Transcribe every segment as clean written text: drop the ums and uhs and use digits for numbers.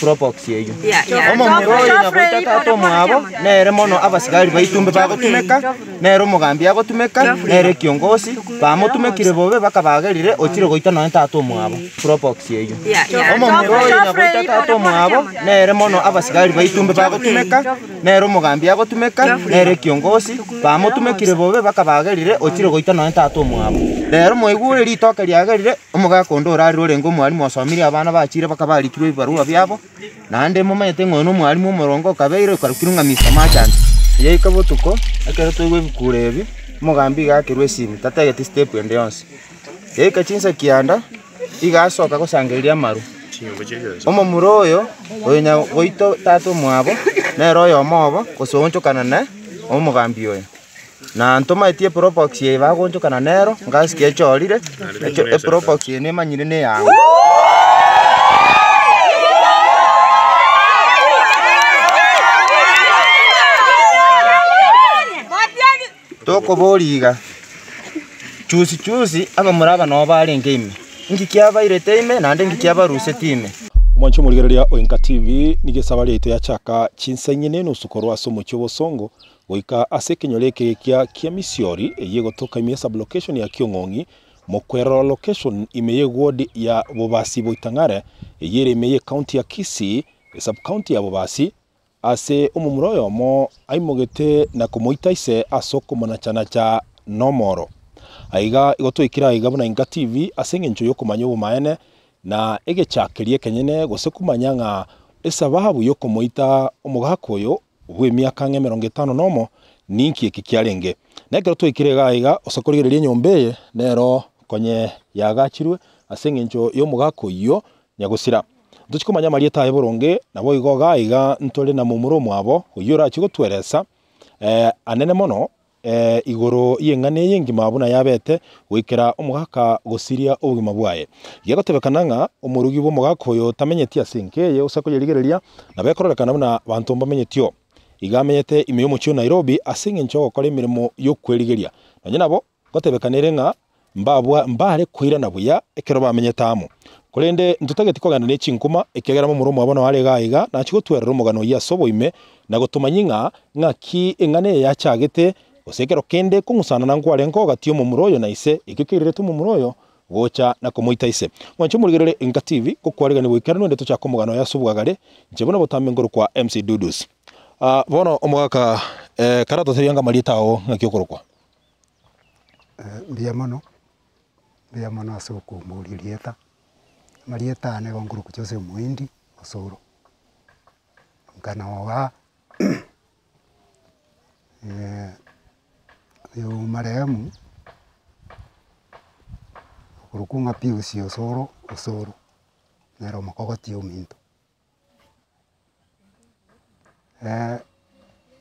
Probox eyio. Omomura oyo nyagoita tata omwabo, nere mono abasigari baitumbe bagotumeka, nere omogambi agotumeka, nere ekiongosi, bamotumekire bobe bakabagerire ochire goita nonye tata omwabo. Probox eyio. Omomura oyo nyagoita tata omwabo, nere mono abasigari baitumbe bagotumeka, nere omogambi agotumeka, nere ekiongosi, bamotumekire bobe bakabagerire ochire goita nonye tata omwabo. Rero mwaigure ritoke riagerire. Omogaka onde orarire orenge omwalimu osomirie abana bachire bakabarikirwe ebibarua biabo, naende momanyete ng'a oyo nomwalimu omoronge okabeire okarokirwe ng'a Mister Merchant. Yaika botuko, ekero twaigwa ebikuro ebi, omogambi iga akerwa esimi, tatageti step ende yonsi. Yaika chinsa kianda, iga asoka gosangereria amaru. Omomura oyo, oyo nyagoito tata omwabo, nere oyomo obo, gose oonchokana na omogambi oyo. Na ntomaeti eprobox eye bagoonchokana nero, ngasikia echorire, echo eprobox eye nemanyire neyang'o. Tokoboria iga, chusi chusi abamura aba noo barenge ime, inki kiabairete ime naende inki kiabaruseti ime? Omwanche omorigereria o Enka TV, nigo esabari yaito yachaka chinsa inye nenusu korwa ase omochie o Bosongo Goika ase ekenyoro eke kia Kiamisiori, eyio egotoka ime y'esublocation ya Kiong'ong'i, Mokwerero location ime y'eward ya Bobasi Boitang'are, eyio ere ime y'ecounty ya Kisii, esubcounty ya Bobasi, ase omomura oyomo aimogete na komoita ise ase okomonachanacha nomoro. Aiga igo twaikire aiga buna Inka TV ase eng'encho y'okomanya obomaene na egechakerio ekenyene gose komanya ng'a esababu y'okomoita omogaka oyo bw'emiaka ang'e emerongo etano nomo, ninki eke kiarenge? Na ekero twaikire iga aiga, ase korigereria enyomba eye, nero konye yaagachirwe ase engencho y'omogaka oyio nyagosira. Ntochie komanya amarieta aye boronge, naboigo iga aiga ntore na momura omwabo, oyio orachie gotweresa anene mono igoro y'eng'ana eye engima buna yabete, goikera omogaka gosiria obogima bwaye. Gegotebekana ng'a omorugi bw'omogaka oyo tamenyeti ase enka eye gose koyerigereria, nabo ekororekana buna banto mbamenyeti oo. Iga amenyete ime y'omochie o Nairobi ase engencho y'ogokora emeremo y'okwerigeria. Nonye nabo, ngotebekana ere ng'a mbabwa mbare koirana buya ekero bamenyete amo. Korende ntotageti kogenda ne chinkuma, ekiagera momura omwabo nao are iga aiga, nachie gotwerera omogano oyio ase oboime, na gotomanyia ng'a ng'aki eng'ana eye yachagete, gose ekero kende kong'usanana nkwarenge gati y'omomura oyo na ise, ekio keirerete omomura oyo gocha na komoita ise. Mwanche omorigerere Enka TV, gokwarigania goikeranu ende tochake omogano oyo ase obwagare, inche buna botambe nkorokwa MC Dudus. Ah, bono omogaka eh, karatotebie anga amarieta ao ng'aki okorokwa? Mbuya mono, mbuya mono ase okomboria erieta, amarieta aya nigo nkorokwa Joseph Moindi Osoro, nkanoba oyo marehemu okorokwa ng'a Pius Osoro Osoro, nere omokogoti ominto.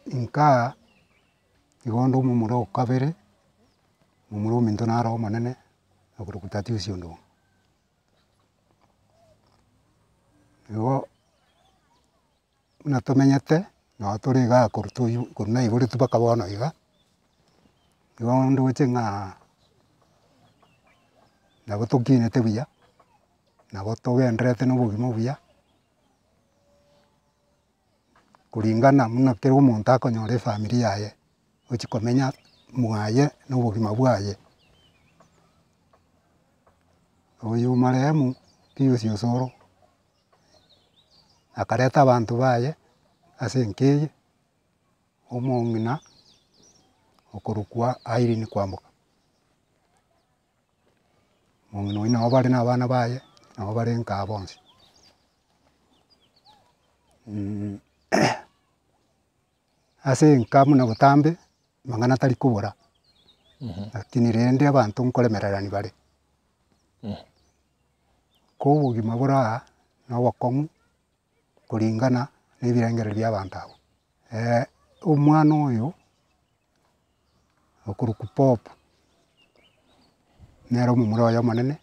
Inkaa. Igo onde omomura o kabere, momura ominto naro omonene, okorokwa Tatius Ondong'a. Igo buna tomenyete, noo tore igaa korwa toibu korwa naiboretwe mpaka bono iga, igo ndoche ng'a nabo tokinete buya, nabo togendererete na obogima obuya. Kuringana buna kera omonto akonyora efamiri yaye, gochia komenya mwaye na obogima bwaye. Oyo marehemu Pius Osoro, akareta abanto baye ase enka eye, omong'ina okorokwa Irene Kwamboka. Omong'ina oyio nabo bare na abana baye, nabo bare nkaa bonsi. Ase enka buna botambe, amang'ana tari kobora, lakini rende abanto nkoremererani bare. Ko obogima bore aa, na obokong'u kuringana na ebirengererio bia abanto abwo. Omwana oyo. Okorokwa Bob, nere omomura oye omonene,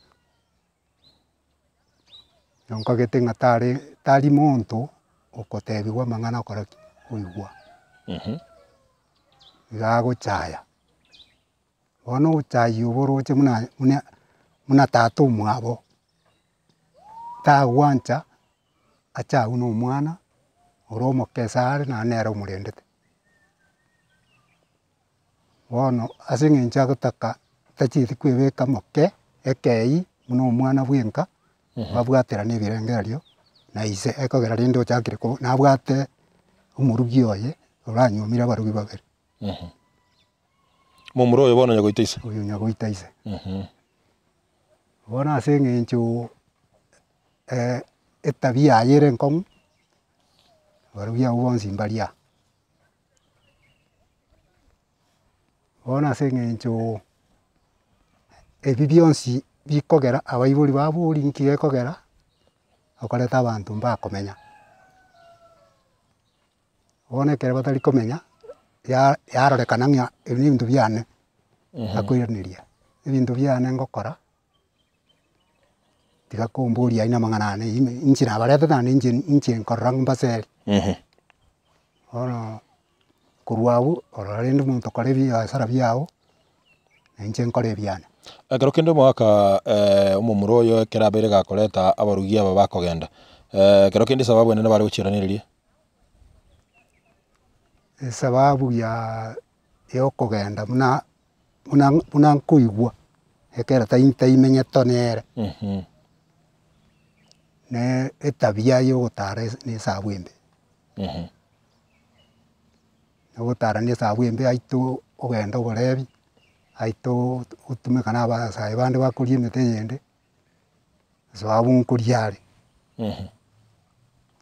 na nkagete ng'a tare tari monto ogotebiwa amang'ana okora ki? Oigwa. Iga agochaya, bono ogochayia obo oroche buna buna buna tata omwabo, tagwancha. Ache agwo na omwana, ore omoke ase are naende nere omorendete. Bono ase eng'encho agotaka tachieti kwebeka moke ekei buna omwana bwa enka, babwaterane ebirengererio na ise ekogera rende ochakire ko nabwate omorugi oye oranyuomire abarugi babere. Momura oyo bono nyagoita ise. Oyo nyagoita ise. Bono ase eng'encho etabia yaye ere enkong'u, abarugi abwo bonsi mbaria aa. Bono ase eng'encho ebi bionsi bikogera abaibori babori nki gekogera, okoreta abanto mbakomenya. Bono ekero batari komenya, ya- yarorekana ng'a ebi na ebinto biane, akoiraneria, ebinto biane ngokora, tiga komboria aye na amang'ana ane ime inche nabaretete naende inche inche nkorora mbaseri. Bono korwa abwo, orora rende omonto kora ebiasara biago, na inche nkore ebiane. Ekero kende omogaka omomura oyo ekero abeire gakoreta abarugi aba bakogenda, ekero kende esababu enene bare gochiiranereria. Esababu ya ya okogenda buna buna buna nkoigwa, ekero tai taimenyete nere, ne etabia ya ogotara ase na esabu embe. Ogotara na esabu embe aito ogende oborebi, aito otumeka na abasae bande bakoria emete eyende, esababu nkoria are.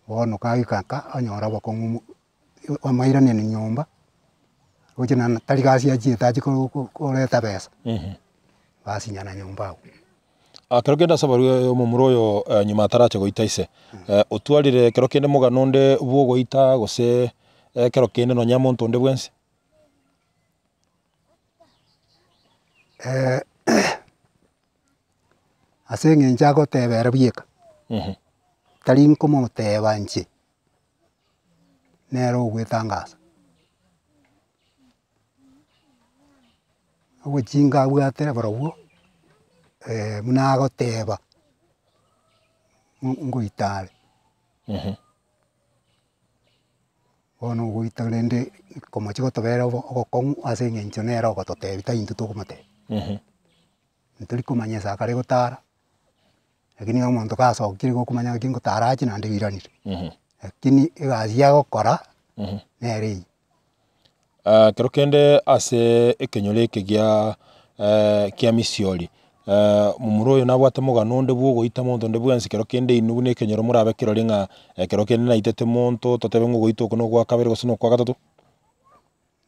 Bono kagoika nka onyora obokong'u mo amairaneri nyomba, roche naende tari gasi achiete achie ko- ko- koreta besa, basinyana nyomba abwo. Ekero kende ase abarwani omomura oyo nyuma ataracha goita ise, otwarire ekero kende omogano onde bwa ogoita gose ekero kende nonya omonto onde bwensi? Ase eng'encho agoteba ere bieka, tari nkomoteba inche, nere ogwetangasa. Obochinga abwate barobwo, buna agoteba, ngoita are. Bono ogoita rende komochia gotobera obo obokong'u ase eng'encho nere ogototebia tari intwe tokomotebia. Ntori komanya ase akare gotara, lakini omonto gasokire igo okomanya ng'aki ngotara ache naende oiranire. Lakini egasi agokora, nere eywo. Ekero kende ase ekenyoro eke gia kia misiori, momura oyo nabwate omogano onde bwa ogoita monto onde bwensi kero kende inwe buna ekenyoro morabe kirori ng'a ekero kende naitete monto totebe ng'a ogoita oko na ogwa kabere gose na okwa gatato.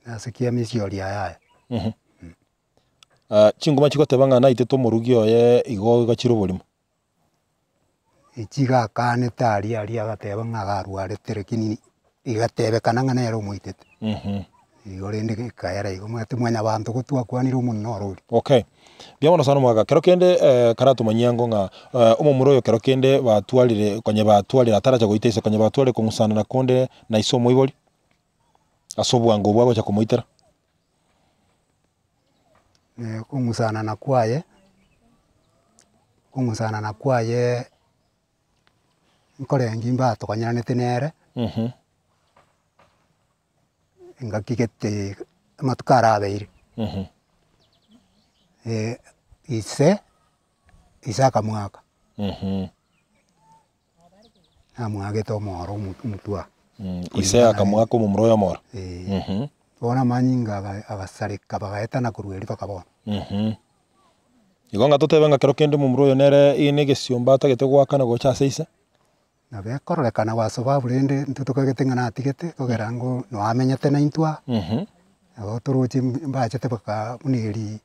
Ase kia misiori yaya. Chinguma chigoteba ng'a naitete omorugi oye igo iga chire oborimo. Echi iga akanete aria aria agateba ng'a iga arwarete lakini egatebekana ng'a nere omoitete. Igo rende ekaera igo omanyete mwanyabanto gotwakwanire omonwe noro oria. Okay, mbuya mono sana omogaka, kero kende karatomanyie ango ng'a omomura oyo kero kende batwarire konye batwarire ataracha goita ise konye batwarire kong'usanana konde na ise omoibori, ase obwango obwo agocha komoitera. Kong'usanana kwaye, kong'usanana kwaye nkorengi mbatokonyeranete nere, engaki gete amatuko arabeire, ise, ise akamoaka. Namoagete omoro omotwe aa. Ise akamoaka omomura oye omoro. Eeh. Bono amanyinga agasareka bagaetana korwa erio mpaka bono. Igo ng'a totebe ng'a kero kende omomura oyo nere na egesiomba atagete goakana gocha ase ise? Nabo ekororekana kwa sababu rende intwe tokagete ng'a natigete kogera ngo noamenyete naintwe aa, nabo toroche mbachete baka buna erii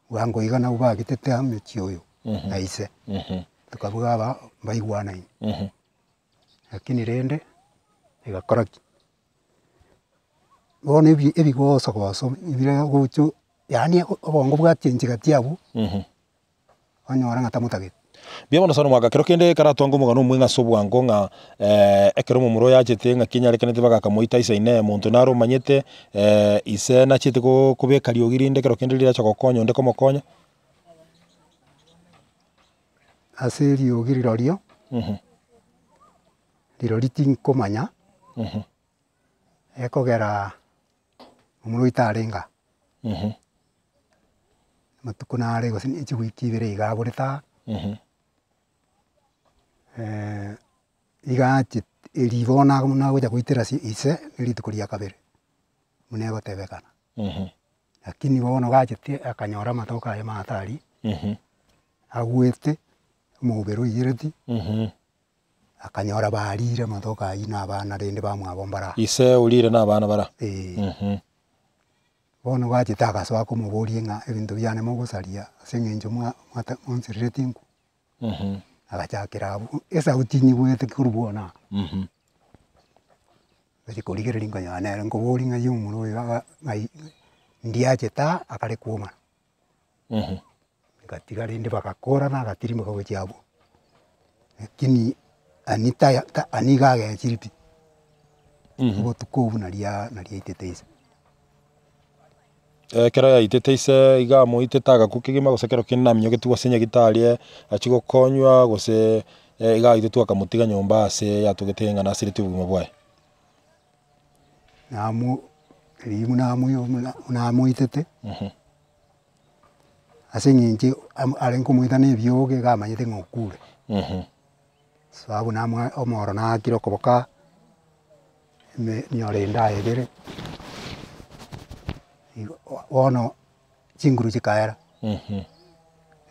bwango iga nabwo bagitete omochie oyo na ise. Tokabuga aba mbaigwanaine, lakini rende egakora ki? Bono ebi ebigoso goso bire gocha yaani obongo bwachenchia gati abwo, onyore ng'a tamotageti. Mbuya mono sana omwaka, kero kende karatwange omogano omweng'e ase obwango ng'a ekero omomura oyo achete ng'aki enyarekanete bagakamoita ise inee monto nare omanyete ise nachete ko kobeka riogi rinde ekero kende riracha gokonya onde komokonya. Ase eriogi rirorio, Rirorio tinkomanya, ekogera omwana oito arenge aa. Amatuko nare gose ne chiwiki ibere iga agorete aa, iga achete erio bono ago nagocha goitera ase ise na rituko ria kabere, buna egotebekana. Lakini bono gachete akanyora amatoke aye amato aria, agwete, omobere oiyereti. Akanyora barire amatoke ayio na abana rende bamwabo mbara. Ise orire na abana bara. Eeh. Bono gwachete agasoa komoboria ng'a ebinto biane mogosaria ase eng'encho mwa mwata mwansireretie nkwo. Agachakera abwo, esauti nyigwete korwa bono aa. Ngochi korigereria nkonyora nere nkoboria ng'ai omomura oyo aga ng'ai ndiachete aa akare kwomana. Ngatiga rende bagakorana agatirimboka gochia abwo, lakini ani taya ta ani iga agechire pi, obotuko obwo naria naria aitete inse. Ekero yaitete ise iga amoitete agakwa kegima gose ekero kende naminyogetigwe ase nyagitari achie gokonywa gose iga aitetwe akamotiga nyomba ase yatogete ng'a nasireti obogima bwaye. Namo riria buna amoyo buna buna amoitete. Ase eng'encho arenge komoita na ebioge iga amanyete ng'a okure. Sababu namoa omoro naakire okoboko aa, ime nyorende aebere, igo bono chinguru chikaera,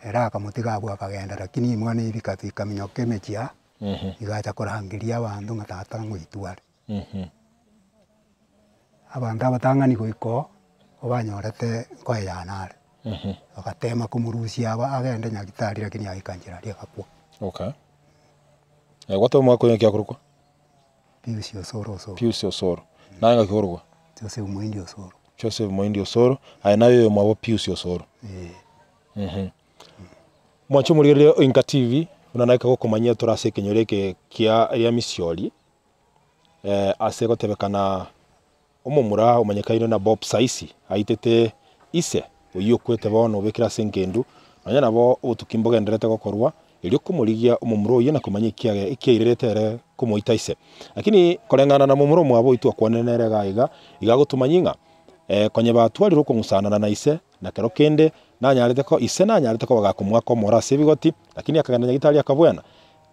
ere akamotiga abwo akagenda lakini mwana ebika bikaminyoka emechie aa, igacha korangeria abanto ng'a tata ngoitwa are. Abanto abatang'ani goika oo, obanyorete nkoeyana are, bagatema komorusia aba agende nyagetari lakini agaika nchera aria agakwa. Okay. Gwateba omwaka oyo naki akorokwa? Pius Osoro Osoro. Pius Osoro. Naye ng'aki okorokwa? Joseph Moindi Osoro. Joseph Moindi Osoro, aye naye oyomwabo Pius Osoro. Eh. Mwanche omorigereria o Inka TV, buna naika gokomanyia tore ase ekenyoro eke kia ria Misiori, ase gotebekana omomura omanyekaine na Bob Saisi aitete ise oyio okwete bono obekire ase engendu, nonya nabo obotuki mbogendererete gokorwa erio komorigia omomura oyio na komanya ekiage ekiairerete ere komoita ise. Lakini koreng'ana na momura omwabo oito akwanire nere iga iga, iga agotomanyia ng'a konye batwarire okong'usanana na ise na kero kende nanyarete ko ise nanyarete koba gakomoaka omoro ase ebigoti, lakini akagenda nyagitari akabwena.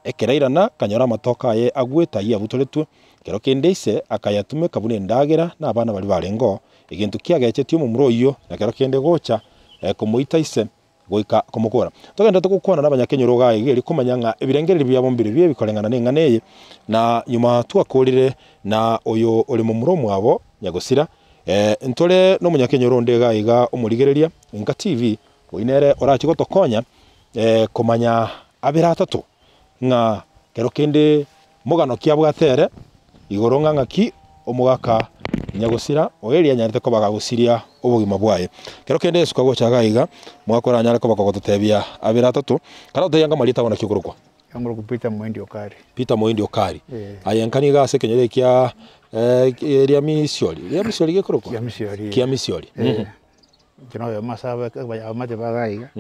Ekero airana, akanyora amatoke aye agwete ayio abutoretwe, kero kende ise akayatumeka buna endagera na abana baria barengeo, egento kiagechetie omomura oyio, na kero kende gocha komoita ise goika komokora. Togenderete gokwana nabanyakenyoro iga iga erio komanya ng'a ebirengererio biabo mbirobio ebikoreng'ana neng'ana eye, na nyuma twakorire na oyo ore momura omwabo nyagosira, ntore nomonyakenyoro onde iga iga omorigereria, Inka TV, oyio nere orache gotokonya komanya abere atato, ng'a kero kende mogano ki abwate ere, igoro ng'a ng'aki omogaka nyagosira oerio anyarete koba gagosiria obogima bwaye. Kero kende Yeso kagocha iga iga, omogaka oranyare koba kogototebia abere atato, karagotebia anga marieta abo naki okorokwa. Ngoroku Peter Moindi Okari. Peter Moindi Okari. Eh. Aye nka nigo ase ekenyoro ekia ria Misiori, ria Misiori gekorokwa? Kia Misiori. Kia Misiori. Eh. Inche noyomo ase abamate ba iga iga,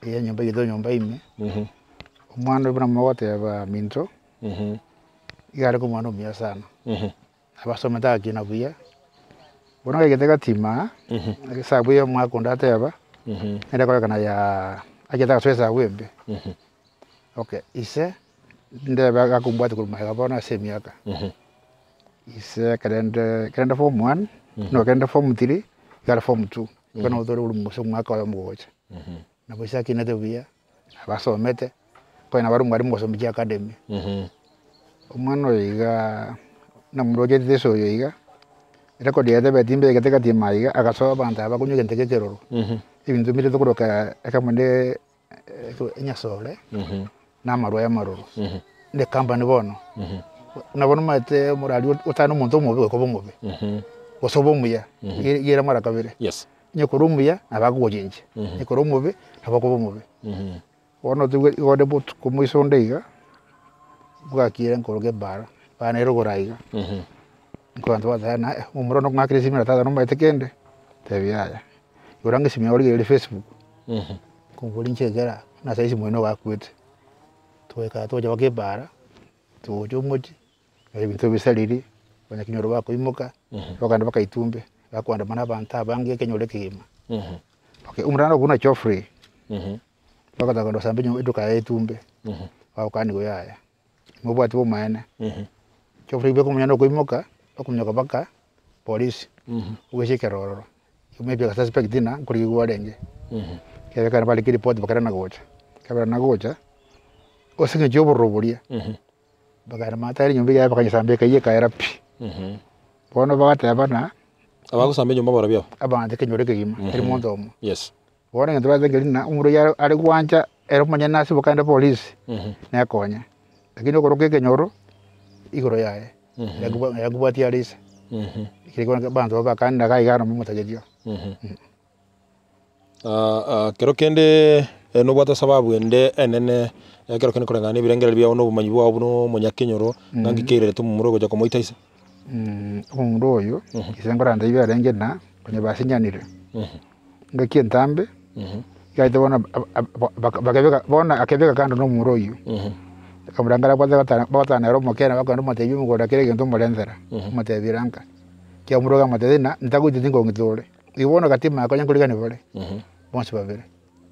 eye enyomba yaito enyomba ime, omwana oyo buna mogoteba minto, iga arenge omwana omuya sana, abasomete agakina buya, bono aigete gatima aa, esabu ya omwaka onde ateba, nere ekorekana yaa achete agasoa esabu embe, okay ise, ndebe gakombwatia korwa magega bono ase emiaka. Ise ekerende ekerende form one, no ekerende form three, ekare form two, igo nabo tore korwa ase omwaka oyomo gocha. Nabo ise akinete buya, abasomete, konya nabo are omwalimu gosomia chiacademy. Omwana oyo igaa, namorochete ase oyo iga, erecord yaye tebeti mbegete gati ime iga, agasoa abanto aba bakonywa egento ekeroro, ebinto mbire tokoroka ekemo ne enyasore, na amarwa y'amaroro, na ecompany bono, buna bono omanyete omorari otari na omonto omobe goika obe omobe, gose obe omuya, iga ere mara kabere. Yes. Onye kore omuya nabo akogochenchia, onye kore omobe nabo okoba omobe. Bono toigwe igo onde botuko moiso onde iga, bwakire nkoroka ebara, ebara nere rogoro aiga, nkobanto bagoteba ng'a omomura one okong'akera esimi na tata nomanyete kende, ntebi yaya, igoro ang'e esimi yago origererie facebook. Nkoboria inche ekera nase ase moino ogakwete, twaika twacha mpaka epaara, togocha omochie. Ebinto bisariri, abanyakenyoro bakoimoka, bakogenda bakaitumbe, bakoandamana abanto abange ekenyoro ekegima. Okay, omorano buna Geoffrey, bagotaka kogenda gosamba enyomba eduka yaye etumbe, bagokaniwa yaya, mobwati bomaene. Geoffrey beka omonyene okoimoka, okominyoka mpaka polisi, ogochia ekero ororo, maybe agasuspect ng'a nkorigigwa arenge, ekero ekero barika eripoti bakarana gocha, ekero barana gocha, ase eng'encho ya obororo boria. Bakaira matari enyomba eria bakanyesamba ekayia ekaera pi. Bono bagateba ng'a Abagosamba enyomba barabwo aba? Abanto ekenyoro ekegima, tari monto omo. Yes. Bono egento batagete ng'a omorwori are are gwancha ere omonyene ase bokande polisi, nekonye. Lakini okoroka ekenyoro, igoro yaye, yakobwatia are ise. Ekero abanto bakanire iga iga namomotagetie oo. Kero kende nobwate esababu ende enene, ekero kende koreng'ana na ebirengererio biao na obomanyi bwao buna omonyakenyoro, ng'a nki keirerete omomura ogocha komoita ise? Omomura oyo, ise nkorantebie arenge ng'a onye basinyanire, engaki entambe, egaeta bono bakebeka bono akebeka kando na omomura oyio, akamoranga arabwate bagotana ere omokene bakogenda omotebia omogoro kera egento omorentera, omotebia ranka, ekiagera omomura oyo akamotebia ng'a ntagoiteti nkong'ita ore. Igo bono gati makonya nkorigani bare, bonsi babere,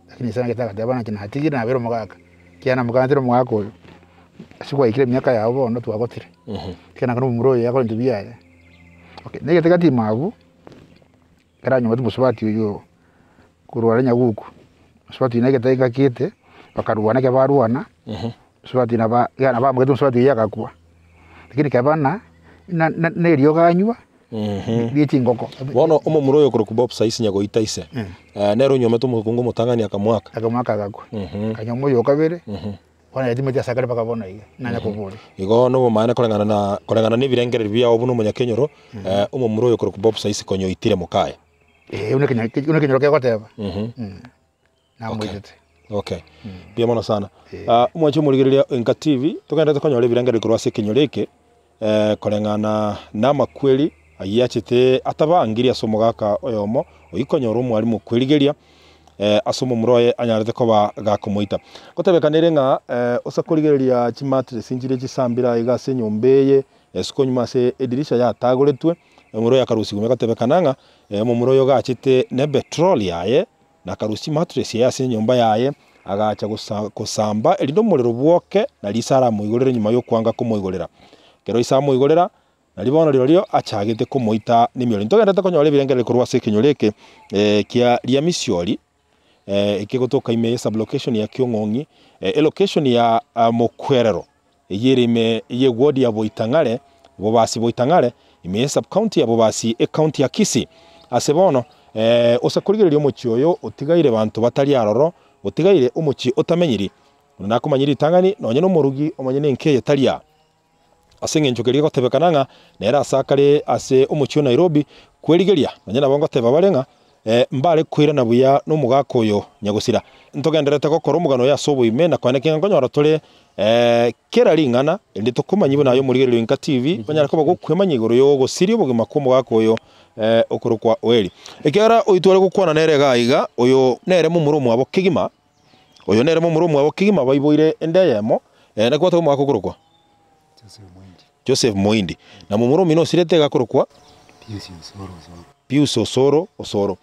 lakini nyasaye naki agateba naki natigire nabere omogaka, ekiagera namokanetire omogaka oyo, ase gwaikire emiaka yago bono twagotire, ekiagera naki na omomura oyo yakora ebinto biaye. Okay, na egete gati ime abwo, ekero anyomete omosubati oywo korwa are nyaguku, omosubati oyio negete engaki gete, bakarwana ekero barwana, omosubati naba ekero nabamogete omosubati oyio agakwa, lakini ekaba ng'a na- na na eriogo anywa. Rie chingoko. Bono omomura oyo okorokwa Bob Saisi nyagoita ise, nere onyuomete omokungu omotang'ani akamoaka. Akamoaka agakwa. Akanyuoma oyo o kabere, bono ere timanyeti ase akare mpaka bono iga, nanya koboria. Igo nobomaene koreng'ana na koreng'ana na ebirengererio biao buna omonyakenyoro, omomura oyo okorokwa Bob Saisi konya oitire mokaye. Eeh buna buna ekenyoro kegoteba. Namoitete. Okay. Mbuya mono sana. Ah, omwanche omorigereria Enka TV, togenderete konyora ebirengererio korwa ase ekenyoro eke, koreng'ana na amakweri ayio achete atabangiri ase omogaka oyomo, oyio konyora omwalimu okwerigeria, ase omomura oye anyarete koba gakomoita. Gotebekana ere ng'a ase korigereria chimattress nchire chisambire aiga ase enyomba eye, isiko nyuma ase edirisha yatagoretwe, omomura oyo akarusigwa ime gotebekana ng'a omomura oyo gachete ne epetrol yaye, Na akarusia chimatress yaye ase enyomba yaye, agacha gosamba, erinde omorero bwoke, na riso aramoigorere nyuma y'okwanga komoigorera. Ekero ise amoigorera, nario bono rirorio achagete komoita nemioro. Ntogenderete konyora ebirengererio korwa ase ekenyoro eke kia Riamisiori, ekegotoka ime ye sublocation ya Kiong'ong'i, elocation ya Mokwerero. Eyio ere ime y'eward ya Boitang'are, Bobasi Boitang'are, ime ye sub-county ya Bobasi, ecounty ya Kisii. Ase bono, ose korigereria omochie oyo otigaire banto batari aroro, otigaire omochie otamenyiri. Buna nakomanyia ritang'ani, nonye nomorugi omonyene enka eye tari aa. Ase engencho keria egotebekana ng'a nere ase akare ase omochie o Nairobi kwerigeria, nonye nabo ngoteba bare ng'a Mbare koirana buya nomogaka oyo nyagosira. Ntogendererete gokora omogano oyo ase oboime, na koene ki ng'a nkonyora tore kera ring'ana, erinde tokomanyie buna aye omorigereria o Inka TV onyare koba gokwemanyia igoro y'ogosiria obogima kw'omogaka oyo okorokwa Oeri. Ekiagera oyio tware gokwana nere iga aiga, oyo nere momura omwabo kegima, oyo nere momura omwabo kegima baiboire enda eyemo, naki gwateba omogaka okorokwa? Joseph Moindi. Na momura omino osirete iga akorokwa? Pius Osoro Osoro.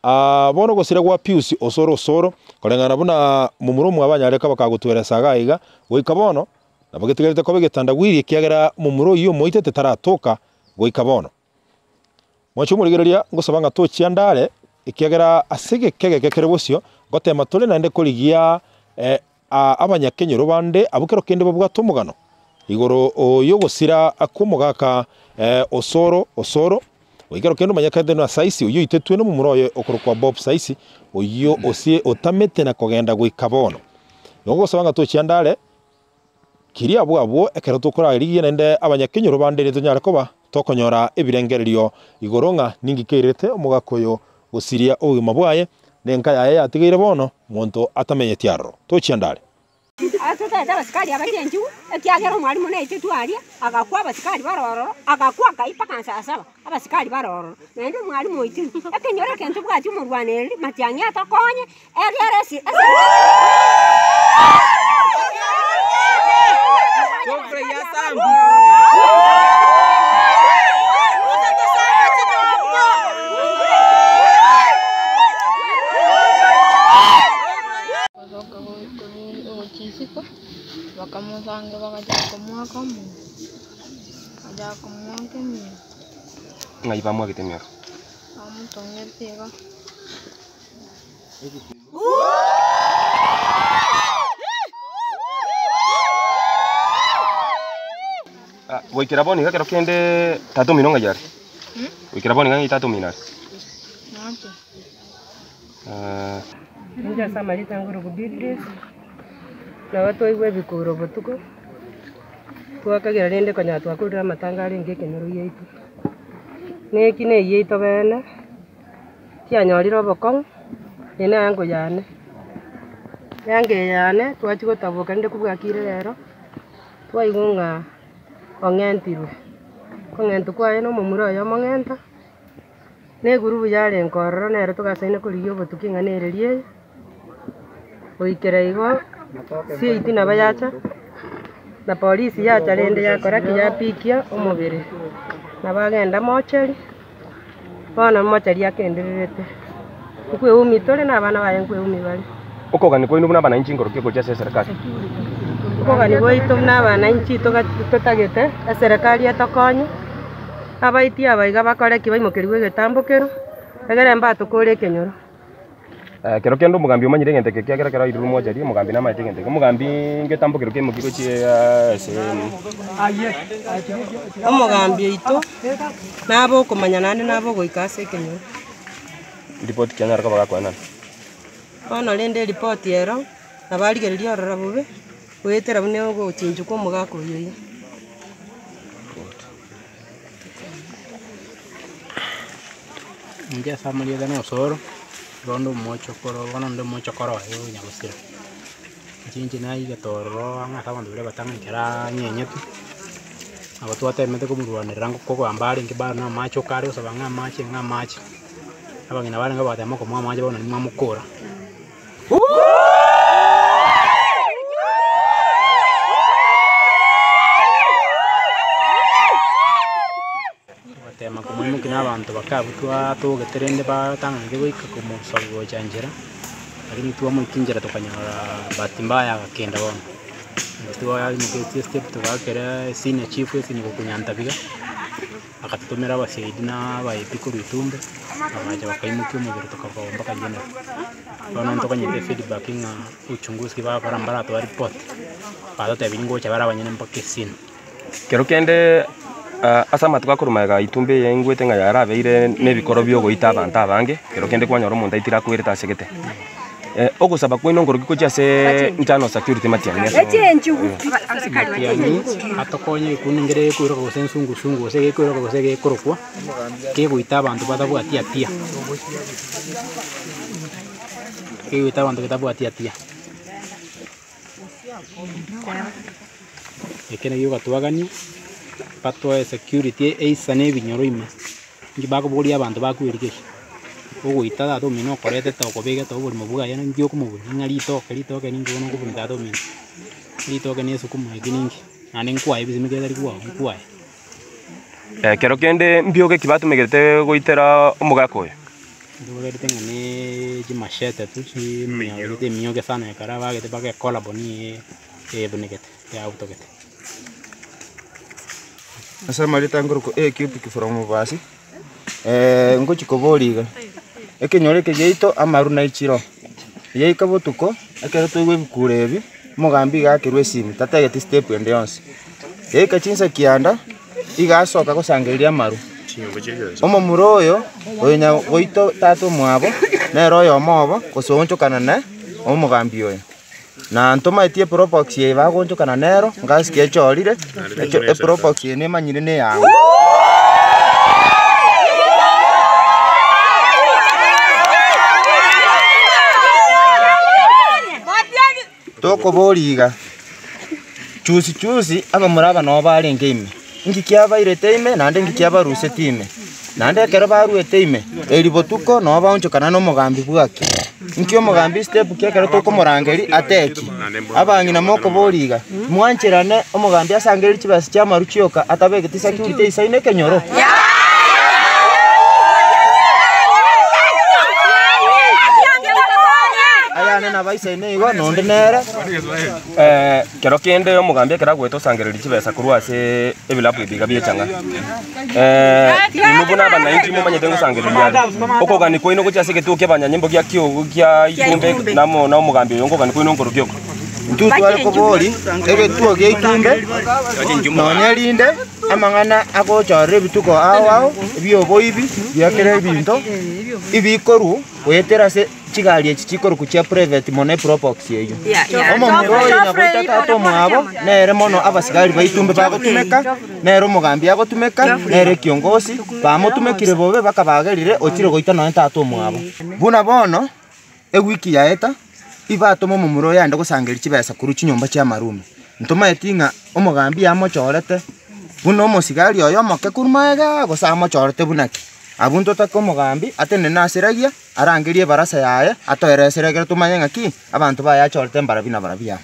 Ah, bono ogosira gwa Pius Osoro Osoro, koreng'ana buna momura omwabo anyare koba kagotweresa iga iga, goika bono, nabo getigarete koba egetandagwiri ekiagera momura oyio omoitete taratoka goika bono. Mwanche omorigereria, ngosaba ng'a tochia ndare, ekiagera ase egeka egeke kere bosio, ngoteema tore naende korigia abanyakenyoro bande abwo kero kende babwate omogano igoro y'ogosira kw'omogaka Osoro Osoro, oyio kero kende omanyekete buna Saisi, oyio oitetwe nomomura oye okorokwa Bob Saisi, oyio osie otamete na kogenda goika bono. Nigo ngosaba ng'a tochia ndare. Kiria abwo abwo ekero tokorarigia naende abanyakenyoro bande ntonyare koba tokonyora ebirengererio igoro ng'a ninki keirete omogaka oyo gosiria obogima bwaye, na enka yaye yatigaire bono monto atamenyeti aroro. Tochia ndare. Totaete abasikari aba chinchugu, ekiagera omwalimu naetetwe aria, agakwa abasikari bare ororo, agakwa akai mpaka nsaa saba, abasikari bare ororo. Naende omwalimu oitirwe, ekenyoro eke ntobwati omorwanereri, matiang'i atokonye, egere esi ase. Bagosoka korwa gochia isiko, bakamosanga bagachaka komoaka omonwa, bagachaka komoaka emioro. Ng'ai bamwagete emioro? Bamotong'ete iga. Goikera bono iga ekero kende tata omino ng'ai are? Goikera bono iga ng'ai tata omino are? Noche. Inche ase amarieta ngoroku Beatrice, nabo twaigwa ebikuro botuko, twakagera rende konya twakorire amatanga arenge ekenyoro giaito. Na eki na eyaito bene, kianyorire obokong'u, eye na eango yane, eango eye yane twachia gotaboka rende kobwakire rero, twaigwa ng'a ong'entirwe, okong'entwa kwaye na omomura oye omong'enta. Na egurubu yarenge ororo nere togasaina korigia obotuki ng'a nereri eye, goikera igo CID nabo yacha, na polisi yacha rende yakora ki? Yapikia omobere. Nabo agenda mochari, bono mochari akendererete, nkweumia tore na abana baye nkweumia bare. Okogania kwaino buna abananchi nkorokia gochia ase eserekari. Okogania gwaito buna abananchi toga totagete eserekari etokonye. Abaiti aba iga bakore ki? Baimokerigwe egetambo keru, egere mbatokore ekenyoro. Ekero kende omogambi omanyire egento eke ekiagera ekero airirwe mochari, omogambi namaete egento eke. Omogambi ngetambo kero keimoki gochia ase Omogambi oito nabe okomanya naende nabe ogoika ase ekenyoro. Ripoti kianyara koba gakoenana. Bono rende eripoti ero, nabo arigereria ororo bobe, goetera buna ogochinchwa kwa omogaka oyio iga. Inche ase amarieta na osoro, igo onde omochokoro bono onde omochokoro oye o nyagosira. Inche inche naigete ororo ang'e ase abanto baria abatang'ani ekero anyenyetwe, nabo twatemete komorwanerera kogamba arenge bado na amache okare gosaba ng'a amache ng'a amache, abang'ina barenge bagatema komoa amache bono nario mwamokora. Togatema komoimokia na abanto bakabu twatogete rende batang'anete goika komosoa gocha nchera, lakini twamoikia nchera tokanyora bahati mbaya agakenda bono. Twaimoketie estep togaakera esenior chief esenior gokunyantabiga iga. Agatotomera abasiaidi na abaebi korwa itumbe, bagacha bakaimokia omobere tokabaoa mpaka general. Bono ntokanyete feedback ng'a uchunguzi bagokora mbaratoa report, batotebirie ngocha bare abanyene mpaka esini. Kero kende ase amatuko akorwa magega itumbe eye ingwete ng'a yarabeire nebikoro biogoita abanto abange, kero kende kwanyora omonto aitire akwerete ase gete. Ogosaba kwaino nkorokia gochia ase internal security matiang'i ase Matiang'i atokonye ekuni nkere gekoiroka gose ensungusungu gose gekoiroka gose gekorokwa, kegoita abanto batabwati hatia, kegoita abanto batabwati hatia. Eke nakio ogatwagania, batoe security eisane ebinyoro ime. Inki bakobogoria abanto bakwerigeria, ogoita tata omino okoretete okobegete oborimo bwaye ninki okomoboria ng'a ritoke ritoke ninki bono okoboria tata omino, ritoke na esukuma eki ninki, naende nkwaye ebisimeka etari kwao nkwaye. Ekero kende mbiogo ki batumegete goitera omogaka oyo? Ntobagerete ng'a ne chimashete tu chimiagete emioge sana ekero bagete bagekolabo nigo ebunegete yautogete. Ase amarieta nkorokwa A Cubic from Mobasi, ngochia koboria iga, ekenyoro eke giaito amaru na echiro, yaika botuko, ekero twaigwa ebikuro ebi, omogambi iga akerwa esimi tatageti step ende yonsi. Yaika chinsa kianda, iga asoka gosangereria amaru. Omomura oyo, oyo nyagoito tata omwabo, nere oyomo obo, gose oonchokana na omogambi oyo. Na ntomaeti eprobox eye bagoonchokana nero, ngasikia echorire, echo eprobox eye nemanyire neyang'o. Tokoboria iga, chusi chusi abamura aba noo barenge ime, inki kiabairete ime naende inki kiabaruseti ime? Naende ekero baruete ime, eri botuko noo baonchokana na omogambi bwaki. Inki omogambi step ki ekero tokomorangeria ateki? Abang'ina mokoboria iga, mwancherane omogambi asangererie chibesa chi'amaru chioka atabegeti security eisaine ekenyoro? Ayane nabaisaine igo, nonde nere. Kero kende omogambi ekero agoeta osangereria chibesa korwa ase ebilabu ebi iga bi'echang'a, inwe buna abanainchi momanyete ngosangereria are. Okogania kwaino gochia ase egetuo ki'abanyanyimbo gia kio gia itumbe namo na omogambi oyo nkogania kwaino nkorokia oko. Intwe tware kobori egetuo gia itumbe nonya erinde amang'ana agochorera ebituko ao ao bioboibi bia kera ebinto ibikorwa goetera ase Chigari echi chikorokwa chia private mono eprobox eyio. Omomura oyo nyagoita tata omwabo nere mono abasigari baitumbe bagotumeka, nere omogambi agotumeka, nere ekiongosi, bamotumekire bobe bakabagerire ochire goita nonye tata omwabo. Buna bono ewiki yaeta, ibatoma omomura oyo aende gosangereria chibesa korwa chinyomba chi'amarume. Ntomaeti ng'a omogambi amochorete buna omosigari oye omoke korwa magega gose amochorete buna ki. Abwo ntotake omogambi atenene ase raia. Arangerie ebarasa yaye, atoeresere ekero tomanye ng'aki abanto baye achorete mbarabi na barabi aba.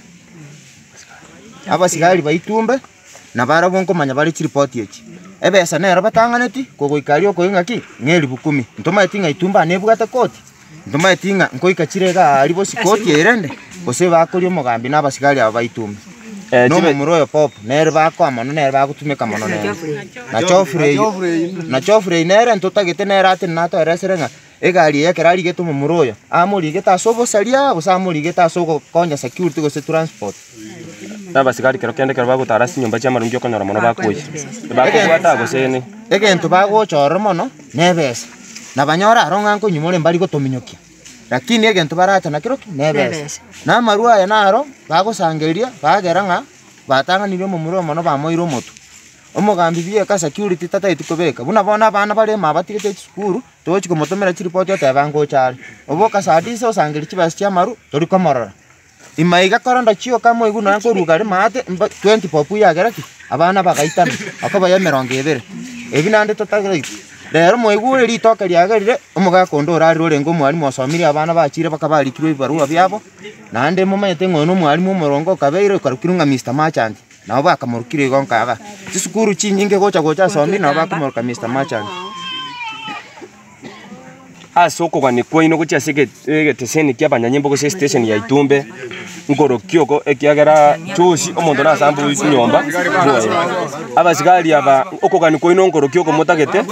Abasigari baitumbe, nabarabwo nkomanya bare chiripoti echi. Ebesa nero batang'aneti, kogoika aria okoigwa ng'aki, ng'a elifu kumi. Ntomaeti ng'a itumbe aa nebwate koti, ntomaeti ng'a nkoika chire igaa aria bosi koti eye rende, gose bakoria omogambi na abasigari aba baitumbe. Na omomura oyo Bob, nere bakoa mono nere bagotumeka mono nere. Na Geoffrey, na Geoffrey nere ntotagete nere atenene atoeresere ng'a Egari eye ekero arigete omomura oyo, amorigete ase obosaria gose amorigete ase ogokonya security gose transport. Na abasigari kero kende ekero bagotara ase chinyomba chi'amarungi okonyora mono bakoyia, bakobwata gose ne. Egento bagocha ororo mono nebesa, nabanyore aro ng'a nkonywa more mbari gotominyokia, lakini egento baracha nakero ki? Nebesa. Na amarwa aya naro bagosangereria bagera ng'a batang'anirie omomura oyo mono bamoire omotwe. Omogambi bieka security tatageti kobeka, buna bono abana bare ime abatigete chisukuru, Togochi komotomera chiripoti oteba ngocha are. Oboka saa tisa osangererie chibesa chi'amaru, tori komorora. Ime iga korende chioka moigwe nonya nkoruga are maate mba 20 bob yagera ki? Abana bagaitana, okoba ya emerongo ebere. Ebi naende totagete. Rero moigure ritoke riagerire, omogaka onde orarire orenge omwalimu osomirie abana bachire baka barikirwe ebibarua biabo, naende momanyete ng'a oyo na omwalimu omoronge okabeire okarokirwe ng'a Mister Merchant. Nabo bakamorokire igo nkaga. Chisukuru chinyinge gocha gocha asombi nabo bakomoroka Mister Merchant. Ase okogania kwaino gochia ase egeteseni ki'abanyanyimbo gose estation ya Itumbe, nkorokia oko ekiagera chosi omonto nasambe oise nyomba bwoye. Abasigari aba okogania kwaino nkorokia oko motagete.